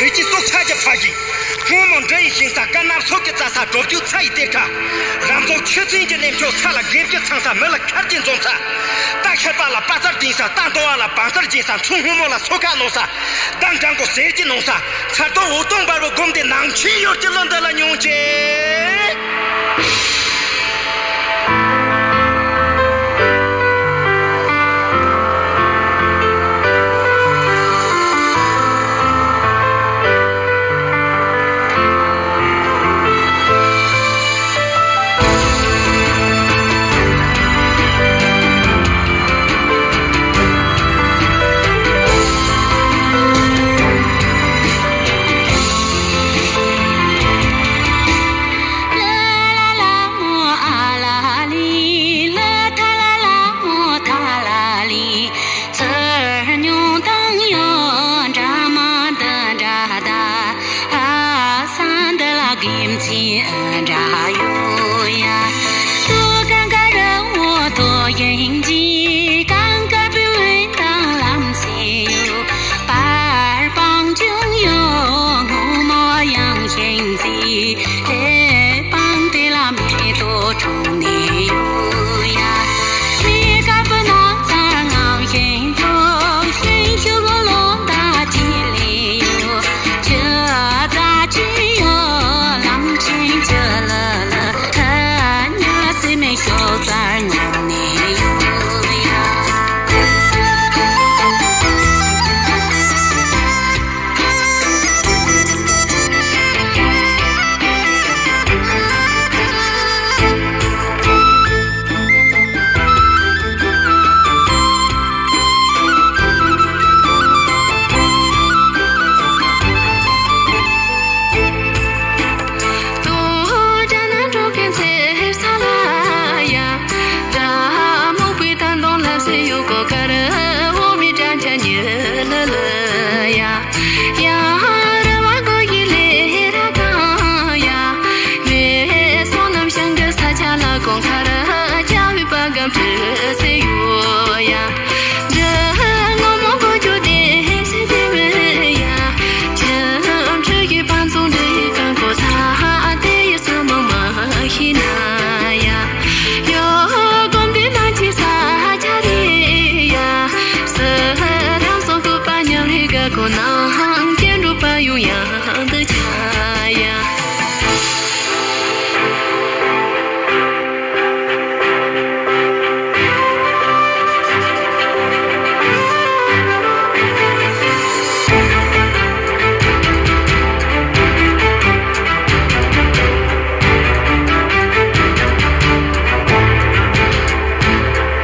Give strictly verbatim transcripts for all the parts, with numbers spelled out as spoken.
བོད་ཀྱི་སྲོག་ཆགས་ཀྱི་ཕ་གི། སྔོན་མོ་འབྲི་ཡི་ཞིང་ས་དཀར་ནག་སོག་གི་རྩྭ་ས་དྲོ་བཅུ་ཚ་ཡི་གཏེར་ཁ། རབ་བྱུང་ཆུ་ཚན་གྱི་གནས་མཆོག་ས་ལ་དགེ་བཅུ་ཚང་ས་མི་ལ་མཁར་གྱི་འཛོམས་ས། རྟ་ཤར་པ་ལ་པ་ཙར་ལྡིང་ས། རྟ་འདོ་བ་ལ་བང་ཙར་འགྱིང་ས། མཚོ་སྔོན་མོ་ལ་སོ་ཁ་ལོག་ས། མདའ་འགྲམ་གོ་གསེར་གྱི་ནོང་ས། མཚར་སྡུག་འོད་སྟོང་འབར་བའི་སྒོམ་སྡེ་ནང་ཆེན་ཡུལ་གྱི་ལུང་འདི་ལ་སྙུང་བྱེད།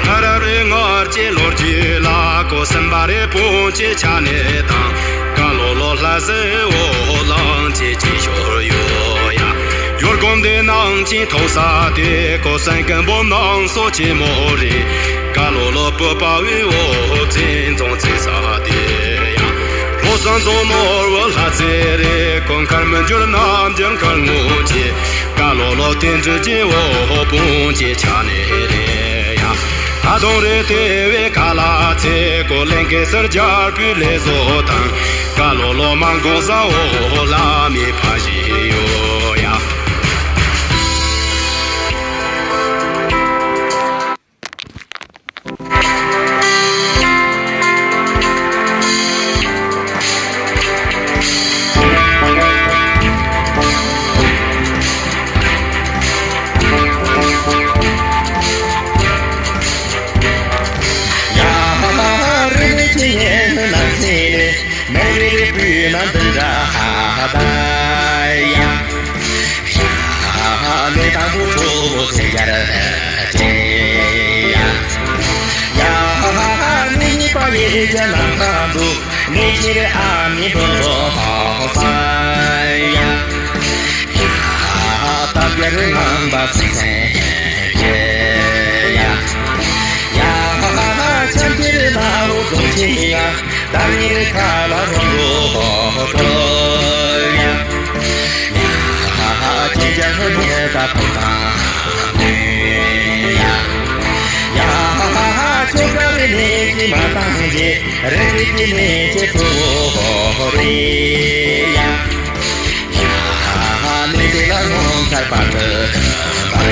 སྔར་རེ་སྔར་གྱི་ལོ་རྒྱུས་ལ་གོ་སེམས་པ་རེ་སྤུན་གྱི་ཆ་ནས་དང་། ཀ་ལོ་ལོ་ལྷ་ཟེ་འོ་གླིང་བཅས་ཀྱི་ཞོར་ཡོད་ཡ། ཡོར་གོམ་དེ་ནང་གྱི་ཐོག་ས་དེ་གོ་སེམས་ཀུན་པོ་ནང་སོ་ཆེན་མོ་རེད། ཀ་ལོ་ལོ་བོད་པ་བའི་འོ་བཙན་རྫོང་བཙན་ས་དེ་ཡ། ལྷོ་སོན་རྫོང་ནོར་བུ་ལྷ་རྩེ་རེད། གོང་མཁར་མི་འགྱུར་རྣམ་འགྱུར་མཁར་ངོས་ཀྱི། ཀ་ལོ་ལོ་བསྟན་འགྲོའི་སྐྱེ་བོ་སྤུན་གྱི་ཆ་ནས་རེད་ཡ། ད་དུང་རེད་དེ་བས་ཁ་ལ་ཚེ་གོ་ལེན་གེ་སར་རྒྱལ་པོའི་ལས་བཟོ་དང་། ཀ་ལོ་ལོ་མ་འགོང་ས་འོ་བླ་མའི་ཕ་གཞིས་ཡོད་ཡ། ཡ་རིག་གནས་ཀྱི་ཉེ་ནི་ནང་ཚེ་ནས་མེ་རི་རི་པུས་ན་འདི་འདྲ་ཧ་ད་ཡ། ཡ་ནས་དང་པོ་གྲོགས་པོ་ཚེ་རྒྱལ་ཅེ་ཡ། ཡ་ནས་གཉིས་པ་ཡེ་རྒྱ་ནང་ཁ་འདུག་ནས་ཁྱེད་ཨ་མི་འདོན་རོགས་ས་ཡ། ཡ་ད་ག་རེ་ངང་པ་ཚིག་ཚན་ཅེ་ཡ། ཡ་ཆམ་ཁྱེར་ན་འུ་ཚོ་ཆེ་ཡ། ད་ཉིན་ཁ་ལ་རོ་ལོ་ཧོ་ཧོ་ཡ། ཡ་ཁྱེད་ཅག་ལྷོད་ཉེ་ད་ཕོ་དང་ཡ། ཡ་ཁྱོད་ཀ་རེ་ནས་ཀྱི་མ་བཏང་རྗེས་རེ་རེ་ཀྱི་ནས་ཀྱི་ཕོ་ཧོ་ཧོ་རེ་ཡ། ཆར་པ་དུ་པར་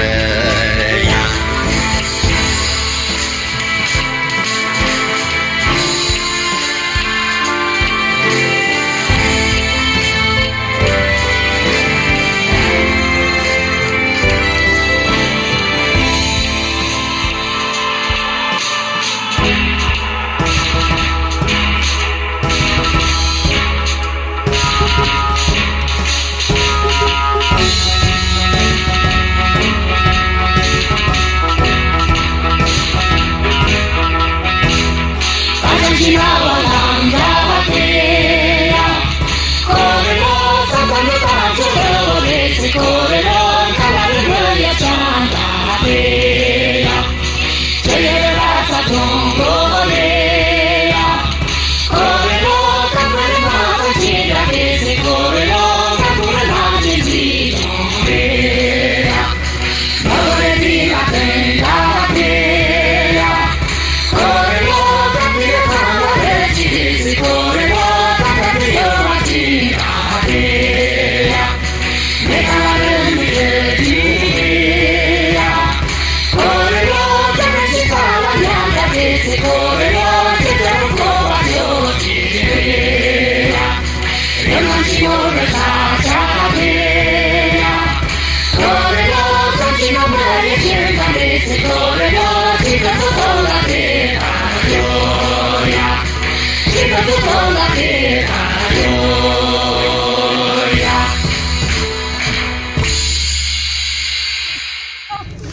ཡང་། ལྔ་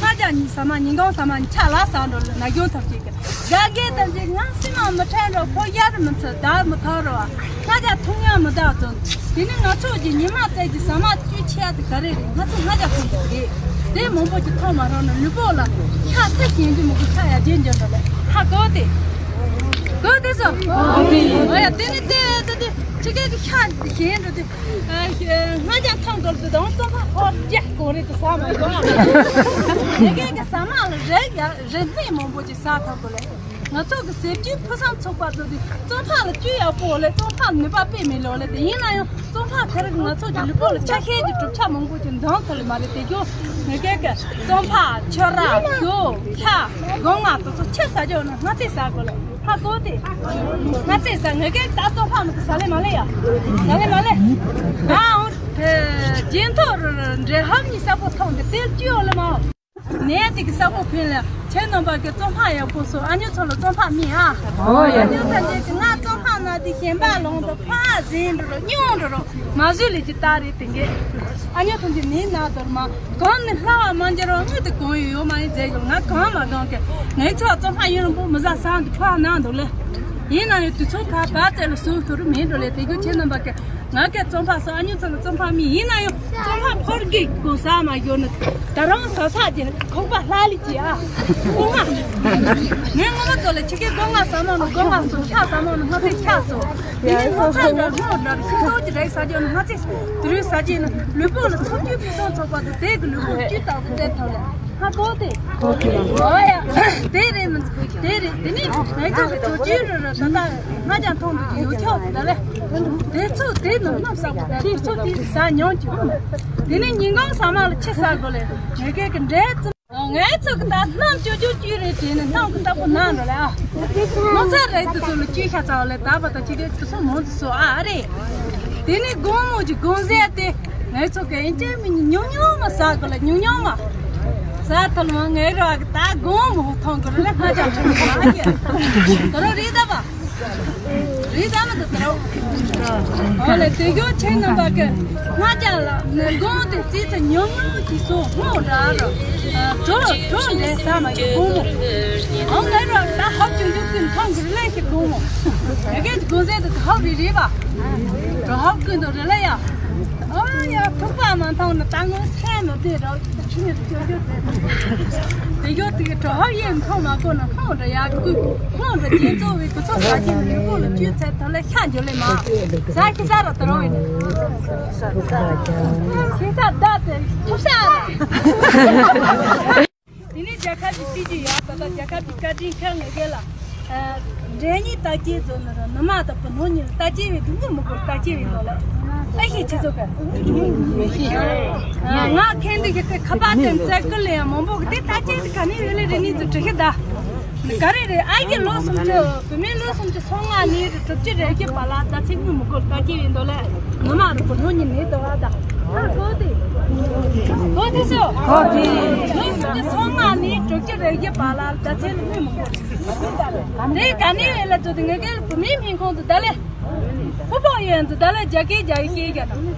བརྒྱ་ཉི་ཤུ་ཟ་མ་ཉིན་གང་ཟ་མ་ཆ་ལ་ཟ་འགྲོ་ལ་ན་གྱོང་ཐོབ་ཅིག་གི་དགའ་དགའ་དང་ཅིག་ང་སེམས་མ་མི་ཁྲལ་འགྲོ་ཁོ་ཡར་མི་ཚུད་བརྡར་མི་ཐོར་རོ། ལྔ་བརྒྱ་ཐུང་ཡང་མི་བདག་བཙོང་། དེ་ནི་ང་ཚོ་གི་ཉི་མ་བཙལ་གྱི་ཟ་མ་བཅུ་ཆེ་ཡ་དེ་ག་རེ་རེད། ང་ཚོ་ལྔ་བརྒྱ་ཐུང་གི་རེད། དེ་མང་པོ་ཅིག་ཐོག་མ་རང་ནས་ལུས་པོ་ལ་ཤ་སེ་གྱེན་གྱི་མི་དགོས་ཤ་ཡ་གྱེན་གྱོན་འགྲོ་ལ་ཧ་གོ་དེ། གོ་དེ་སོ། ཨོ་ཡ་དེ་ནི་དེ་དེ་དེ་ཕྱི་རྒྱལ་གྱི་ཤ་གྱེན་འགྲོ་དེ། ལྔ་བརྒྱ་ཐང་འགྲོ་དུས་དང་རྩོམ་པ་ཧོར་རྒྱ་གོ་རེ་དུ་ཟ་མ་ཡོང་། ངེད་ཀྱི་ཟ་མ་ལ་རེ་ཡ་རེ་སྣེ་མང་པོ་ཅིག་ཟ་ཐུབ་དགོས་ལེ། ང་ཚོ་གི་ཟས་བཅུད་ཕུན་སུམ་ཚོགས་པ་ཚོ་དེ་རྩོམ་པ་ལ་བཅུད་ཡག་པོ་ལེ། རྩོམ་པ་ནུས་པ་དཔེ་མེད་ལོ་ལེ། དེ་ཡིན་ན་ཡང་རྩོམ་པ་དེ་རིགས་ང་ཚོ་གི་ལུས་པོ་ལ་ཆ་ཤས་ཀྱི་གྲུབ་ཆ་མང་པོ་ཅིག་འདང་ཐུབ་ལེ་མ་རེད། དེ་རྒྱུ་ངེད་ཀྱི་རྩོམ་པ་ཁྱོད་ར་ཞོ་ཤ་སྒོ་ང་དེ་ཚོ་ཆེ་ཟ་རྒྱུ་ན་སྔ་ཚེ་ཟ་དགོས་ལེ། ཧ་གོ་དེ། ང་ཚེ་ཟ་ངེད་ཀྱི་ད་རྩོམ་པ་མི་དེ་ཟ་ལེ་མ་ལེ་ཡ། ཟ་ལེ་མ་ལེ། ཨ་འོ། རྗེས་ཐོག་འབྲེལ་ཧབ་གཉིས་ས་ཕོ་ཐོང་དེ་དེ་བཅུ་ཡོད་ལེ་མ་འོ། ནས་དེ་གི་ས་ཕོ་ཕིན་ལེ། ཁྱེད་རྣམ་པ་གི་རྩོམ་པ་ཡག་པོ་སོ། ཨ་ཉོ་ཚོ་ལ་རྩོམ་པ་མི་ཨ། ཨོ་ཡ། ཨ་ཉོ་ཐམས་ཅད་ཀྱི་ང་རྩོམ་པ་ན་དེ་ཞེན་པ་ལོང་དུ་ཕ་ཟིན་འགྲོ་རོ་སྙུང་འགྲོ་རོ། མ་བཟོད་ལས་ཀྱི་ལྟ་རེད་དེ་འགས། ཨ་ཉོ་ཐམས་ཅད་ནི་ན་དོར་མ། གང་ནི་ལྷ་བ་མ་འགྱུར་བ་དངོས་དེ་གང་ཡོད་ཡོད་མ་ཡིན་མཛད་ཡོད། ང་གང་མ་གང་གི་ངའི་ཚོ་རྩོམ་པ་ཡིན་རུང་པོ་མི་ཟ་སང་དུ་ཕ་ན་འདུག་ལེ། ཡིན་ན་ཡང་དུས་ཚོད་ཁ་བ་ཙེ་ལ་སུ་ཐུ་རུ་མིན་འགྲོ་ལེ། དེ་རྒྱུ་ཁྱེད་རྣམ་པ་གི་ང་གི་རྩོམ་པ་སོ་ཨ་ཉོ་ཚོ་ལ་རྩོམ་པ་མི་ཡིན་ན་ཡང་རྩོམ་པ་ཕོར་གི་གོ་ས་མ་ཡོད་ནི་ད་རང་ས་ས་ཀྱི་ཁོག་པ་ལྷ་ལི་ཀྱི་ཨ། ཁོག་མ། ངས་ངོ་མ་ཚོ་ལ་ཁྱི་ཀའི་སྒོ་ང་ཟ་མ་ནི་སྒོ་ང་སོ་ཤ་ཟ་མ་ནི་སྔ་ཚེ་ཤ་སོ། དེ་ནས་སྔོ་ཚ་འདྲ་སྔོ་འདྲ་ཁྱི་ཀོ་ཀྱི་རེག་ཟ་རྒྱུ་ནི་སྔ་ཚེ་དུ་རུས་ཟ་རྒྱུ་ནི་ལུས་པོ་ལ་ཚོགས་རྒྱུ་ཕུན་སུམ་ཚོགས་པ་དུ་དེ་གི་ལུས་པོ་བཅུད་ལྟ་བུ་བཙལ་ཐུབ་ལ། ཧ་གོ་དེ། ཨོ་ཡ། དེ་རེད་མི་འདུག་དེ་རེད། དེ་ནི་ང་ཚོ་གི་གྲོ་ཆུ་རུ་རུ་ད་ལྟ་ང་ཀྱང་མཐོང་འདུག་གི་ཡོད་ཆོག་ད་ལེ། དེ་ཚོ་དེ་ནི་སྣུམ་ཟ་དགོས་དེ་ཚོ་དེ་ཟ་མྱོང་གི་དེ་ནི་ཉིན་གང་ཟ་མ་ལ་ཆུ་ཟ་དགོས་ལེ། ངེད་ཀྱི་འདྲེ་ཙམ། ང་ཚོ་གི་ད་སྣུམ་ཅོ་ཅོ་ཅུ་རེད་དེ་ནི་སྣུམ་གི་ས་ཕོ་ནང་འགྲོ་ལེ་ཨ། ང་ཚོ་རེད་དེ་ཚོ་ལ་ཅུ་ཤ་ཚ་བ་ལེ་ད་བ་ད་ཅི་རེད་དེ་ཚོ་མང་དུ་སོ་ཨ་རེད། དེ་ནི་དགོང་མོ་གི་དགོང་ཟས་དེ། ངའི་ཚོ་གི་ཨེ་ཅེ་མི་ཉུང་ཉུང་མ་ཟ་གི་ལ་ཉུང་ཉུང་མ། ཟ་ཐལ་མ་ངའི་ར་གི་ད་དགོང་མོ་ཐོང་གི་ར་ལ་ང་ཅག་ཐོང་གི་ར་ཡ། ད་རོ་རི་ད་བ། རི་ད་མི་ད་ད་རོ། ཨོ་ལེ་དེ་གྱོ་ཆེ་ནམ་པ་གི་ང་ཅག་ལ་ནི་དགོང་དེ་ཙི་ཙི་ཉུང་ཉུང་གི་སོ་སྔོ་འདྲ་ར། གྲོ་གྲོ་འདྲ་ཟ་མ་གི་དགོང་མོ། ཨོ་ངའི་ར་ད་ཧོབ་ཅུང་ཅུང་ཀུན་ཐོང་གི་ར་ལ་གི་དགོང་མོ། ངའི་གི་དགོང་ཟས་དེ་ཧོབ་རི་རི་བ། གྲོ་ཧོབ་ཀུན་དུ་རི་ལ་ཡ། ཨོ་ཡ་ཐུག་པ་མ་མཐོང་ན་ད་ངོ་སེམས་མི་བདེ་རོགས་ཆུ་ནི་སྐྱོ་སྐྱོ་བདེ། དེ་ཡོད་དེ་གྲོ་ཧོབ་ཡེ་མཐོང་མ་གོ་ན་ཁོང་འདྲ་ཡག་ཀུ་ཁོང་འདྲ་རྒྱན་གཙོ་བའི་གུ་ཚོགས་ཟ་གྱིན་ནི་ལུས་པོ་ལ་བཅུད་ཚད་ཐོག་ལ་ཤ་འཇོ་ལེ་མ། ཟ་ཁི་ས་ར་ད་རོ་ཡིན། ཁི་ས་ད་དེ་ཐུབ་ས་ར། དེ་ནས་རྒྱལ་ཁབ་ཀྱི་སྲིད་ཇུས་ཡང་ད་ལྟ་རྒྱལ་ཁབ་ཀྱི་བཀའ་དྲིན་ཁྱེད་ངེད་ཀྱི་ལ། འདྲེ་གཉིས་ལྟ་སྐྱེལ་བཟོ་ནི་ར་ནུ་མ་དང་བུ་སྣོད་གཉིས་ལ་ལྟ་སྐྱེལ་བའི་དུས་ངུ་མི་དགོས་ལྟ་སྐྱེལ་བའི་མདོ་ལས། ཨེ་ཤེས་ཆི་ཟོ་ག་ང་ཁེན་དུ་ཡི་གེ་ཁ་པར་དེ་མཛད་ཀི་ལ་ཡང་མང་པོ་གི་དེ་ལྟ་སྐྱེལ་དུ་ག་ནས་ཡོད་ལེ་རེ་ནི་ཚོ་དྲི་ཤི་ད། ག་རེ་རེད་ཨ་ཡི་ལོ་སུམ་ཅུ་བུད་མེད་ལོ་སུམ་ཅུ་སོ་ལྔ་ནས་རུ་དྲུག་ཅུ་རེ་བཞི་བར་ལ་ད་ཚིག་ངུ་མི་དགོས་ལྟ་སྐྱེལ་བའི་མདོ་ལས། ནུ་མ་རུ་བུ་སྣོད་གཉིས་ནས་དོ་བ་ད། ཨ་གོ་དེ། གོ་དེ་སོ། གོ་དེ། ལོ་སུམ་ཅུ་སོ་ལྔ་ནས་དྲུག་ཅུ་རེ་བཞི་བར་ལ་ད་ཚིག་ངུ་མི་དགོས། དེ་ག་ནས་ཡིན་ལ་ཚོ་དེ་ངེད་ཀའི་བུད་མེད་སྨན་ཁང་དུ་ད་ལེ། ཕུ་པོ་ཡོན་དུ་ད་ལེ་རྒྱ་སྐད་རྒྱ་ཡིག་སྐད་རྒྱ་དང་།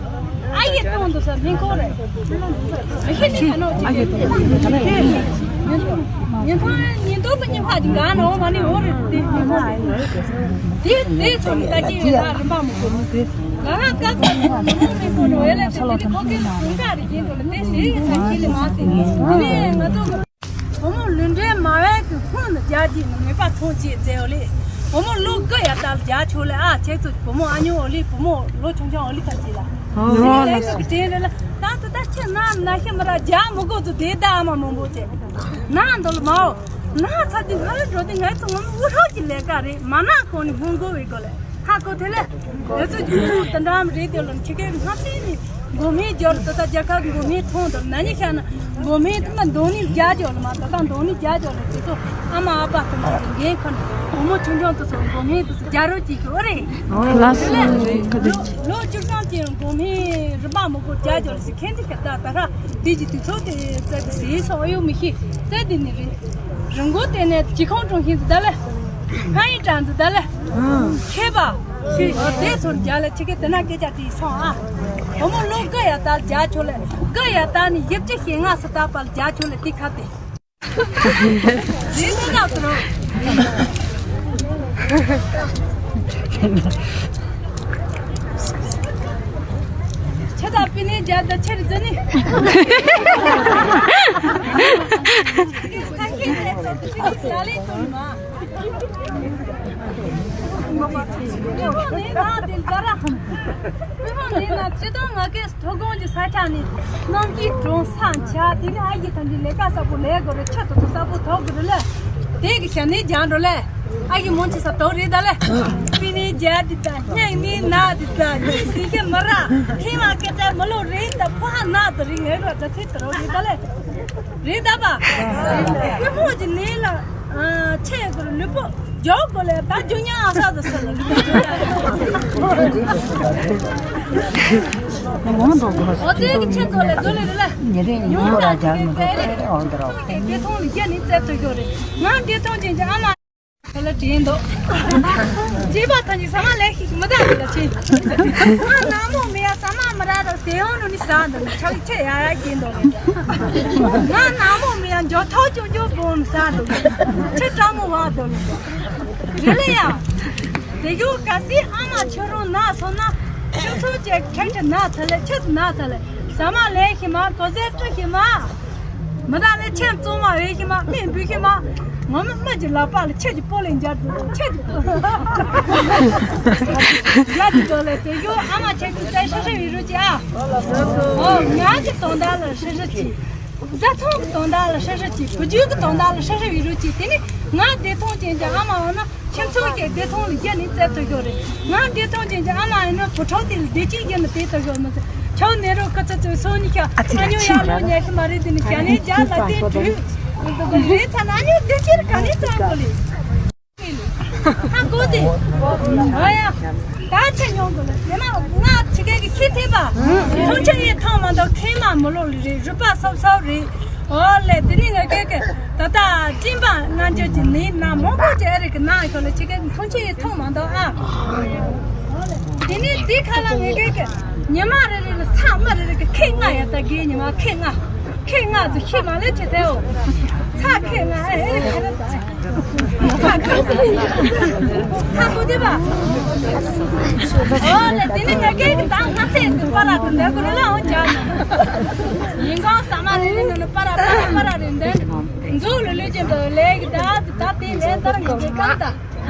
ཨ་ཡེ་གཏོང་དུ་ས་སྨན་ཁང་རེད། མི་ཤེས་ནི་ག་ནོ་ཅི་སྐད་དུ། ཉིན་ཐོ་ཉིན་ཐོ་པ་ཉིན་ཕ་ཅི་ག་ནོ་མ་ནི་འོ་རེད་དེ་སྨན་ཁང་རེད། དེ་དེ་ཚོ་ནི་ད་ཅི་ཡོད་ན་རིམ་པ་མི་གོ་ནི་དེ། ང་ང་ཀ་ཀ་ས་ནོ་སྨན་ཁང་ནོ་ཨེ་ལེ་དེ་དེ་ཁོ་གི་དུང་ཀ་རེད་ཡིན་དུ་ལ་དེ་ཞེས་ས་ཁྱི་ལི་མ་ཟེར་ནི་དེ་ནི་ང་ཚོ་གི། བུ་མོ་ལུས་འབྲེལ་མ་བས་ཀྱི་ཧུན་ནི་རྒྱ་རྒྱུད་ནི་ངེས་པ་མཐོང་ཅེས་མཛད་ཡོད་ལེ། བུ་མོ་ལོ་དགུ་ཡར་ལྟར་རྒྱ་ཆོག་ལེ་ཨ་ཁྱེད་ཚོ་བུ་མོ་ཨ་ཉོ་འོ་ལི་བུ་མོ་ལོ་ཆུང་ཆུང་འོ་ལི་ཐར་ཅེས་ལ། ཨོ་ལེ་ལེ་ཚོ་གི་དྲིན་རེ་ལ་ད་དུ་ད་ཁྱེད་ན་ན་ཤི་མི་ར་རྒྱ་མི་དགོས་ཚོ་དེ་ད་ཨ་མ་མང་པོ་བྱས། ན་འདོད་ལ་མའོ། ན་ཚ་དུས་ང་ལ་འགྲོ་དུས་ང་ཚོ་ངོ་མ་འུ་ཧྲོག་གི་ལས་ཀ་རེད་མ་ན་གོང་ནས་སྔོན་འགོ་བའི་སྐོར་ལས། ཧ་གོ་ཐལ་ལེ། ང་ཚོ་རྒྱུ་ནོར་དུ་འགྲམ་རེད་དེ་ལོ་ཁྱི་ཁའི་ང་ཚོའི་ནི་མགོ་མེ་སྦྱོར་དུ་ད་རྒྱལ་ཁབ་མགོ་མེ་ཐོང་དུ་ན་ནི་ཤ་ན་མགོ་མེ་དུ་མ་འདོང་ནི་རྒྱ་སྦྱོར་ལ་མ་ད་ད་འདོང་ནི་རྒྱ་སྦྱོར་ལ་དེ་ཚོ་ཨ་མ་ཨ་ཕ་དུ་མ་དུ་འགན་ཁོ་ན་བུ་མོ་ཆུང་ཆུང་དུ་ཚོ་མགོ་མེ་དུ་ཚོ་རྒྱ་རོ་ཅིག་གི་ཨོ་རེད། ལ་སུ་ལོ་ལོ་བཅུ་གྲངས་ཀྱི་མགོ་མེ་རི་པ་མོ་གོ་རྒྱ་སྦྱོར་ཞིག་ཁེན་ཏི་ཁ་ད་ད་ར་དེ་ཀྱི་དུས་ཚོད་དེ་ཙེ་དུ་ཟེ་སོ་ཨ་ཡོ་མི་ཤི་ཙེ་དེ་ནི་རེད། རི་མགོ་དེ་ནས་ཅི་ཁོང་ཀྲུང་ཤིན་ཏུ་ད་ལེ། ཧ་ཡི་ཀྲང་ཏུ་ད་ལེ། མཁས་པ། ཨོ་དེ་ཚོར་རྒྱ་ལ་ཆི་གེ་དེ་ན་སྐད་ཆ་དྲིས་སོང་ཨ། བུ་མོ་ལོ་དགུ་ཡ་ད་རྒྱ་ཆོ་ལེ། དགུ་ཡ་ད་ནི་ཡིབ་ཅི་ཞེ་ལྔ་སུ་ད་པར་རྒྱ་ཆོ་ལེ་དེ་ཁ་དེ། རིན་ཐང་ལགས་སུ་རོ། ཆེ་ད་པི་ནེ་རྒྱ་ད་ཆེར་ཛི་ནི། ད་ལེ་ཏུ་མ། ཐོག་ཁོངས་ཀྱི་ས་ཆ་ནི་གནམ་གྱི་གྲོང་སང་ཆ་དེ་ནི་ཨ་ཡི་ཐང་གི་ལས་ཀ་གསར་པོ་ལས་དགོས་རེད་ཆེད་དུ་གསར་པོ་ཐོག་གི་རེད་ལ། དེ་གི་ཞ་ནི་རྒྱང་འགྲོ་ལ། ཨ་ཡི་མོན་ཆེ་ས་དོ་རེད་ད་ལ། པི་ནི་རྒྱ་དི་ད་སྙིང་ནི་ན་དི་ད་ནི་སི་ཁེ་མ་ར་ཧི་མ་སྐད་ཆ་མ་ལོ་རེད་ད་ཕོ་ཧ་ན་དི་རི་ངེ་ར་ད་ཚེ་དི་རོ་རེད་ད་ལ། རེད་ད་པ། ཀུ་མོ་གི་ནི་ལ་ཆེ་གི་རུ་ལུས་པོ་རྒྱོག་གོ་ལ་ད་རྒྱུ་ཉག་ས་དི་ས་ལ་ལུས་པོ་རྒྱོག་ལ། ཨོ་ཙེ་གི་ཆེ་ཚོ་ལ་དོ་ལ་རེད་ལ། ཉེ་རིང་ཉུང་ར་རྒྱག་མི་དགོས་ཨོ་འདི་རོ། ཏེ་ཏེ་ཐོང་ལ་རྒྱ་ནི་རྩེ་ཐོ་ཤོ་རེད། ང་ཏེ་ཐོང་ཅན་གྱི་ཨ་མ། ཁ་ལ་དྲན་འདུག་ཅེས་པ་ཐང་གི་ས་མ་ལས་ཤིག་མི་ད་གི་ལ་ཆེ། ང་ནག་མོ་མི་ཡ་ས་མ་མི་ར་ར་ཟེ་ཡོང་ནུ་ནི་ས་འདུག་ནི་ཆག་ཆེ་ཡ་ཡ་གྱིན་འདུག་ལེ། ང་ནག་མོ་མི་ཡ་འཇོ་ཐོག་ཅུང་ཅུང་བོ་ནི་ས་འདུག་ཆེ་ཀྲ་མོ་བ་འདུག་ལེ། རེད་ལེ་ཡ། དེ་གུ་ག་སི་ཨ་མ་ཁྱོད་རང་ན་སོང་ན་ཁྱོད་ཚོ་ཅེ་ཁྱེད་ཀྱི་ན་ཚ་ལེ་ཁྱེད་ཚོ་ན་ཚ་ལེ། ཟ་མ་ལེན་ཤི་མ་གོ་ཟེར་སྤྲོད་ཤི་མ། མི་དག་ལེ་ཁྱེད་བཙོང་མ་བེད་ཤི་མ་སྨན་འབུལ་ཤི་མ། ངོ་མ་མི་གྱི་ལག་པ་ལ་ཁྱེད་ཀྱི་པོ་ལེ་འཇར་དུ་ཁྱེད་ཀྱི་པོ། ཡ་དི་གོ་ལེ་དེ་གུ་ཨ་མ་ཁྱེད་ཚོ་ཚེ་ཧྲི་ཧྲི་བི་རུ་ཅི་ཨ། ཨོ་ང་གི་དོན་དག་ལ་ཧྲི་ཧྲི་ཅི། བཟའ་ཚང་གི་དོན་དག་ལ་ཧྲི་ཧྲི་ཅི། བུ་རྒྱུད་ཀྱི་དོན་དག་ལ་ཧྲི་ཧྲི་བི་རུ་ཅི། དེ་ནི་ང་བདེ་ཐང་ཅན་གྱི་ཨ་མ་འོ་ན་ཁྱིམ་ཚང་གི་བདེ་ཐང་ལ་རྒྱ་ནི་རྩེ་ཐུབ་ཤོ་རེད། ང་བདེ་ཐང་ཅན་གྱི་ཨ་མ་ཡིན་ན་བུ་ཕྲུག་དེ་ལ་བདེ་སྐྱིད་རྒྱ་ནི་བདེ་ཐུབ་ཤོ་མི་ཚེ་ཆའོ་ནེ་རོ་ཁ་ཚ་ཚོའི་སོ་ནི་ཁྱ་ཨ་ཉོ་ཡ་ལོ་ཉལ་གི་མ་རེད། དེ་ནི་ཞ་ནེ་རྒྱ་ལ་བདེ་དུས་རེད་ཚ་ན་ཨ་ཉོ་བདེ་སྐྱིད་ག་ནི་རྩ་གོ་ལེ། ཧ་གོ་དེ། ཨ་ཡ། ད་ཆ་མྱོང་དགོས་ལ་དེ་མ་ང་ཆི་གེ་གི་ཁྱི་ཐེ་པ། ཁོང་ཆ་ཡེ་ཐང་མ་འདོག་ཁེ་མ་མོ་ལོ་ལི་རེད་རུ་པ་སོབ་སོབ་རེད། ཨོ་ལེ་དེ་ནི་ང་གེ་གེ་ད་ལྟ་སྤྲིན་པ་ང་ཅོ་ཅི་ནི་ན་མོ་གོ་ཅེ་རེ་གི་ན་ཤོ་ལེ་ཆི་གེ་གི་ཁོང་ཆ་ཡེ་ཐང་མ་འདོག་ཨ། དེ་ནི་དེ་ཁ་ལ་ང་གེ་གེ་ཉི་མ་རེ་རེ་ལ་ཚ་མ་རེ་རེ་གི་ཁེ་ང་ཡ་ད་གེ་ཉི་མ་ཁེ་ང་ཁེ་ང་ཚོ་ཤི་མ་ལེ་ཆི་ཚེ་འོ། ཚ་ཁེ་ང་ཨེ་རེ་ཁ་རེ་ད། ཧ་གོ་དེ་པ། ཨོ་ལེ་དེ་ནི་ང་གེ་གི་ད་ང་ཚེ་གི་པ་ར་གི་འདི་གུ་རུ་ལ་འོ་ཅག་ནི། ཡིན་གང་ས་མ་རེ་རེ་ནི་པ་ར་པ་ར་པ་ར་རེ་འདི་ནི་མཛོ་ལུ་ལུ་ཅན་པ་ལེ་གི་ད་ད་དེ་ལེ་ད་ར་ངེ་གེ་གང་ད།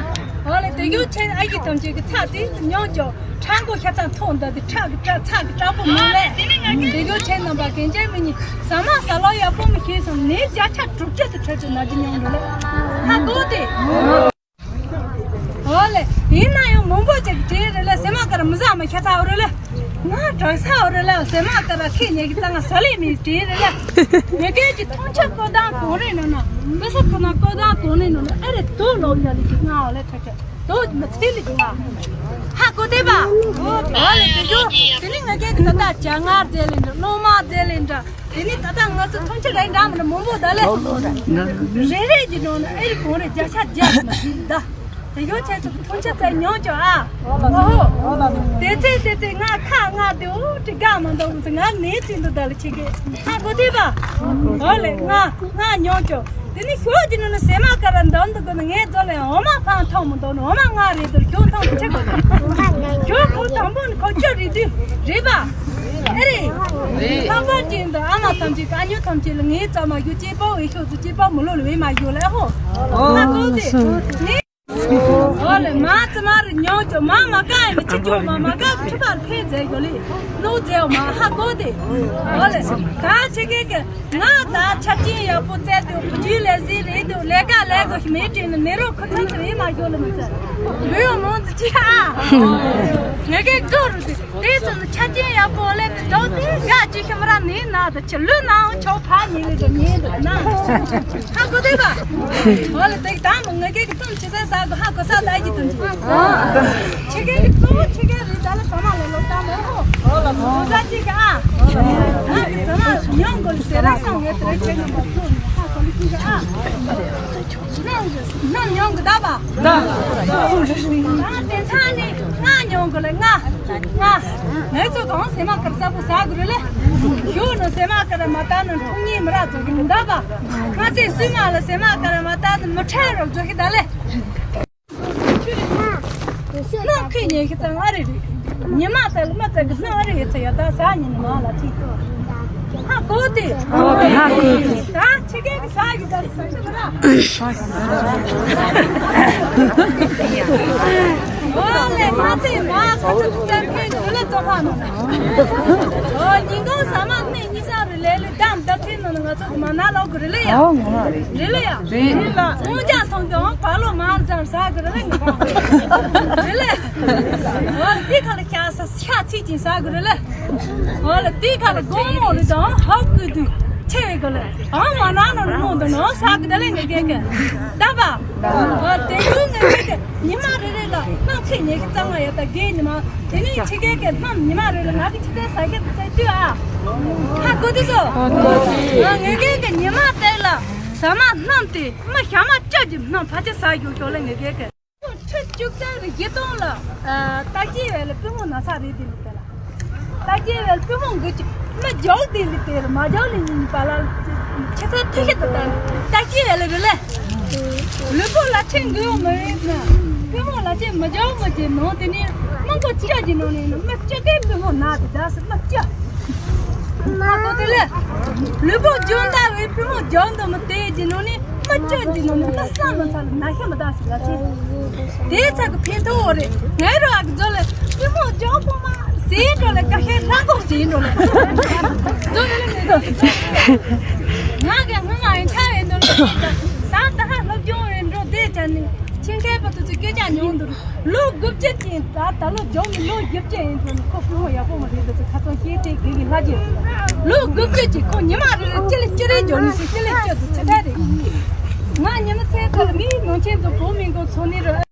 ཨོ་ལེ་དེ་གུ་ཆེ་ཨ་གི་ཐམས་ཅད་གི་ཚ་ཙི་ཙི་ཉོ་ཅོ། ཁྲག་མགོ་ཤ་ཚ་མཐོང་འདི་དེ་ཁྲག་གི་ཁྲག་ཚ་གི་ཁྲག་པོ་མང་ལེ། དེ་གོ་ཆེ་རྣམ་པ་གན་ཅན་མི་ཉི་ཟ་མ་ཟ་ལོ་ཡག་པོ་མི་ཤེས་སམ་ནི་བརྒྱ་ཆ་དྲུག་ཅུ་དུ་ཁྲོད་དུ་ན་རྒྱུ་མྱོང་འགྲོ་ལེ། ཧ་གོ་དེ། ཡིན་ན་ཡང་མང་པོ་ཅིག་དྲིས་རེད་ལ། སེ་མ་ཀ་ར་མི་ཟ་མི་ཤ་ཚ་བ་རེད་ལ། ང་དྲག་ས་བ་རེད་ལ། སེ་མ་ཀ་ར་ཁྱེད་ཉེ་གི་ཙང་ང་ཟ་ལེ་མི་དྲིས་རེད་ལ། ངེད་ཀྱི་མཐོང་ཆ་བཀོད་སྟངས་གང་རེད་ནོ་ན། དཔེ་ས་ཁོ་ན་བཀོད་སྟངས་གང་རེད་ནོ་ན། ཨེ་རེད་དོ་ལོ་ཡ་ལི་གི་ང་བ་ལ་ཁྲ་ཁྲ་དོ་མི་ཚེ་ལི་གི་ང་། ཧ་གོ་དེ་པ། ཨོ་ལེ་དེ་ཡོ། དེ་ནི་ངེད་ཀྱི་ད་ལྟ་ཇ་ང་རྫས་ལེན་འདྲ། སློང་མ་རྫས་ལེན་འདྲ། དེ་ནི་ད་ལྟ་ང་ཚོ་མཐོང་ཆ་རེ་འདྲ་མི་འདྲ་མང་པོ་ད་ལེ། རེ་རེ་གི་ནང་ནས་ཨེ་རེད་གང་རེད་བརྒྱ་ཆ་བརྒྱ་མ་ཟིན་ད། དེ་ཡོ་ཆེ་ཚོ་མཐོང་ཆ་ཚད་མྱོང་ཅོ་ཨ། ཨོ་ཧོ། དེ་ཚེ་དེ་ཚེ་ང་ཁ་ང་དེ་འུ་ཏི་དགའ་མ་འདུག་ང་ནས་ཚིག་འདུག་ད་ལེ་ཆེ་གི། ཧ་གོ་དེ་པ། ཨོ་ལེ་ང་ང་མྱོང་ཅོ། དེ་ནི་ཞོ་གི་ནང་ན་སེ་མ་ཀ་ར་འདམ་འདུག་གི་ནི་ངས་ཚོ་ལེ་འོ་མ་ཕང་ཐོང་མི་འདུག་ནི་འོ་མ་ང་རེད་འདུག་ཞོ་ཐོང་ཆེ་གོ། ཞོ་ཁོ་དང་པོ་ནི་ཁོ་ཅོ་རེད་དུས་རེད་པ། ཨེ་རེད། རེད། ལྷག་པར་ཅན་དུ་ཨ་མ་ཐམས་ཅད་ཀ་ཉོ་ཐམས་ཅད་ལ་ངའི་རྩ་མ་ཞོ་སྐྱེས་པ་འོས་ཤོག་ཚོ་སྐྱེས་པ་མི་ལོ་ལ་བས་མ་ཞོ་ལ་ཨ་ཧོ། ང་ཀོ་དེ་ནི། ཨོ་ལེ་མ་ཙི་མ་རེ་ཉོ་ཅོ་མ་མ་ཀ་ཡིན་ནི་ཆི་ཅོ་མ་མ་ཀ་ཁྲི་པར་ཕན་མཛད་ཡོད་ལེ། ནོ་མཛད་འོ་མ་ཧ་གོ་དེ། ཨོ་ལེ་ད་ཆི་གེ་གེ་ང་ད་ཆ་རྐྱེན་ཡག་པོ་བཙལ་དུས་བུ་ཇུས་ལས་ཟིན་རེད་དུ་ལས་ཀ་ལས་དགོས་ཤི་མེད་དྲན་ནི་ནེ་རོ་ཁོ་ཚང་ཚང་ཡིན་མ་ཡོད་ལེ་མ་ཚར། བུ་ཡོ་མོང་ཙི་ཅི་ཧ། ངེ་གེ་ཛོ་རུ་དེ། དེ་ཙམ་ཆ་རྐྱེན་ཡག་པོ་ལས་མི་འདུག་སྟེ་ཡ་ཅི་ཤི་མ་ར་ནི་ན་དུ་ཆི་ལུས་ནའང་ཆོག་ཕ་ཉིན་ལས་དུ་ཉིན་དུ་ན། ཧ་གོ་དེ་པ། ཧོ་ལ་དེ་དང་མི་ངེ་གེ་གི་ཙམ་ཆི་ས་ས་གི་ཧ་གོ་ས་ད་ཡི་དུ་འཇུ། ཆི་གེ་གི་ཙོ་ཆི་གེ་རི་ད་ལ་ས་མ་ལ་ལོ་ད་མོ་ཧོ། ཧོ་ལ་ལོ་ཟ་ཅི་ག་ཨ། ང་གི་ས་མ་ཉོང་གོ་ལ་སེ་ར་སང་ངེ་ཏྲེ་ཆེ་ནམ་པ་ཙོ་ནི་ཧ་གོ་ལི་ཅི་ག་ཨ། ནམ་ཉོང་གི་ད་པ། ད། ད་དེ་ཚ་ནི་ང་ཉོང་གི་ལ་ང་། ང་། ངའི་ཚོ་གང་སེ་མ་ཀར་ས་པོ་ས་གི་རུ་ལེ། ཞུ་ནོ་སེ་མ་ཀར་མ་ད་ནི་འཁྲུག་ཉེས་མི་ར་ཚོ་གི་མི་འདའ་པ། ང་ཚེ་སུས་མ་ལ་སེ་མ་ཀར་མ་ད་ནི་མི་ཁྲེལ་རོགས་ཚོ་གི་ད་ལེ། སྣང་ཁེ་ཉེ་ཁེ་ད་ང་རེ་རེ། ཉི་མ་ཚ་ལ་མ་ཚ་གི་སྣང་རེ་ཡོད་ཚ་ཡ་ད་ས་ཉི་ནི་མ་ལ་ཁྲིད། ཧ་གོ་དེ། ཧ་གོ་དེ། ད་ཆི་གེ་གི་ས་གི་ད་ས་གི་ད། ཨོ་ལེ་མ་ཚེ་མ་ཁ་ཚ་ཚ་ཕན་ཚུན་ལ་ཚོ་ཁ་ནོ། ཨོ་ཉིན་གང་ས་མ་ནི་ཉི་ས་རི་ལེ་ལི་དམ་ད་ཚེ་ནོ་ནི་ང་ཚོ་མ་ན་ལོ་གི་རི་ལེ་ཡ། ཨོ་ང་རི་ལེ་ཡ། རི་ལ་ཨོ་ཅག་ཐོང་གི་ཨོ་བ་ལོ་མ་ཟང་ས་གི་རི་ལེ་ང་རི་ལེ། ཨོ་དེ་ཁ་ལ་ཤ་ས་ཤ་ཚིག་ཅིང་ས་གི་རི་ལེ། ཨོ་ལ་དེ་ཁ་ལ་སྒོ་མོ་རི་དང་ཧབ་གི་དུ་ཆེ་བའི་གི་ལེ། ཨང་མ་ན་ནོ་ནི་མོ་འདི་ནོ་ས་གི་ད་ལེ་ངེ་གེ་གེ་ད་པ། ཨོ་དེ་ཡུ་ངེ་གེ་གེ་ཉི་མ་རེ་རེ་ལ་སྣང་ཚེ་ཉེ་གི་གཙང་མ་ཡོད་ད་དགེ་ཉི་མ། དེ་ནས་ཆི་གེ་གེ་སྣང་ཉི་མ་རེ་རེ་ང་གི་ཆི་ཏེ་ས་གེ་ཚེ་དུ་ཨ། ཧ་གོ་དུ་སོ། ཨོ་ངེ་གེ་གེ་ཉི་མ་ཚེ་ལ་ས་མ་སྣང་དེ་མི་ཤ་མ་ཅག་གི་སྣང་ཕ་ཆེ་ས་ཡོད་ཤོག་ལེ་ངེ་གེ་གེ། ཁྲི་བཅུ་གསུམ་རེ་བཞི་སྟོང་ལ་ཨ་ལྟ་སྐྱེ་བས་ལ་པུས་མོ་ན་ཚ་རེད་དེ་ལ་དེ་ལ་ལྟ་སྐྱེ་བས་ལ་པུས་མོ་འགུལ་གྱི་མི་རྒྱག་དེ་ལ་དེ་ལ་མ་རྒྱག་ལ་ཡིན་པ་ལ་ཆེ་ཚ་ཐུ་ཤི་དུ་ལྟ་ལྟ་སྐྱེ་བས་ལ་རེད་ལ། ལུས་པོ་ལ་ཆེན་འགུལ་མི་རེད་ན་པུས་མོ་ལ་ཆེན་མི་རྒྱག་མི་རྒྱག་ནང་དེ་ནས་མི་མགོ་ཅི་ཡ་གྱི་ནང་ནས་ནི་མི་སྐྱ་དེ་པུས་མོ་ན་དེ་ད་སི་མི་སྐྱ། ཨ་ཁོ་དེ་ལས། ལུས་པོ་འཇོན་དར་བའི་པུས་མོ་འཇོན་དུ་མི་དེ་གྱི་ནང་ནས་མི་སྐྱོན་གྱི་ནང་ནས་མི་བསམ་མི་ཚར་ན་ཤི་མི་དག་ཟེར་ལ་ཆེ། དེའི་ཚ་གི་ཕན་ཐོགས་འོ་རེད། ངའི་རོ་ཨ་གི་ཛོ་ལས་པུས་མོ་འཇོན་པོ་མ་ཟེར་འགྲོ་ལས་ཀ་ཤེས་ལྷ་གོ་ཟེར་འགྲོ་ལས། ཛོ་ལས་ལས་ངས་ང་གི་སྔ་མ་ཡིན་ཁ་ཡིན་འགྲོ་ལས་ད་ད་ཧ་སློབ་སྦྱོང་ཡིན་འགྲོ་དེ་ཅན་ནི་ཆེན་ཁའི་བུ་དུ་ཚོ་སྐད་ཆ་ཉུང་འདུག་ལོ་དགུ་བཅུ་ཅན་ད་ད་ལོ་འཇོག་ནི་ལོ་བཞི་བཅུ་ཡིན་ཚོད་ནི་ཁོ་ཕུ་བོ་ཡག་པོ་མ་རེད་འདུག་ཚོད་ཁ་ཚོན་སྐྱེས་ཏེ་དགེ་གི་ལྷ་རྒྱུ། ལོ་དགུ་བཅུ་ཅིག་ཁོ་ཉི་མ་རེ་རེ་ཅི་ལེ་ཅི་རེ་འཇོག་ནི་སི་ཅི་ལེ་ཅི་དུ་ཆི་ཐ་རེད། ང་ཉི་མ་ཚེ་ཐར་མིའི་ནང་ཆེན་དུ་བོ་མིན་གོ་ཚོ་ནི་རེད།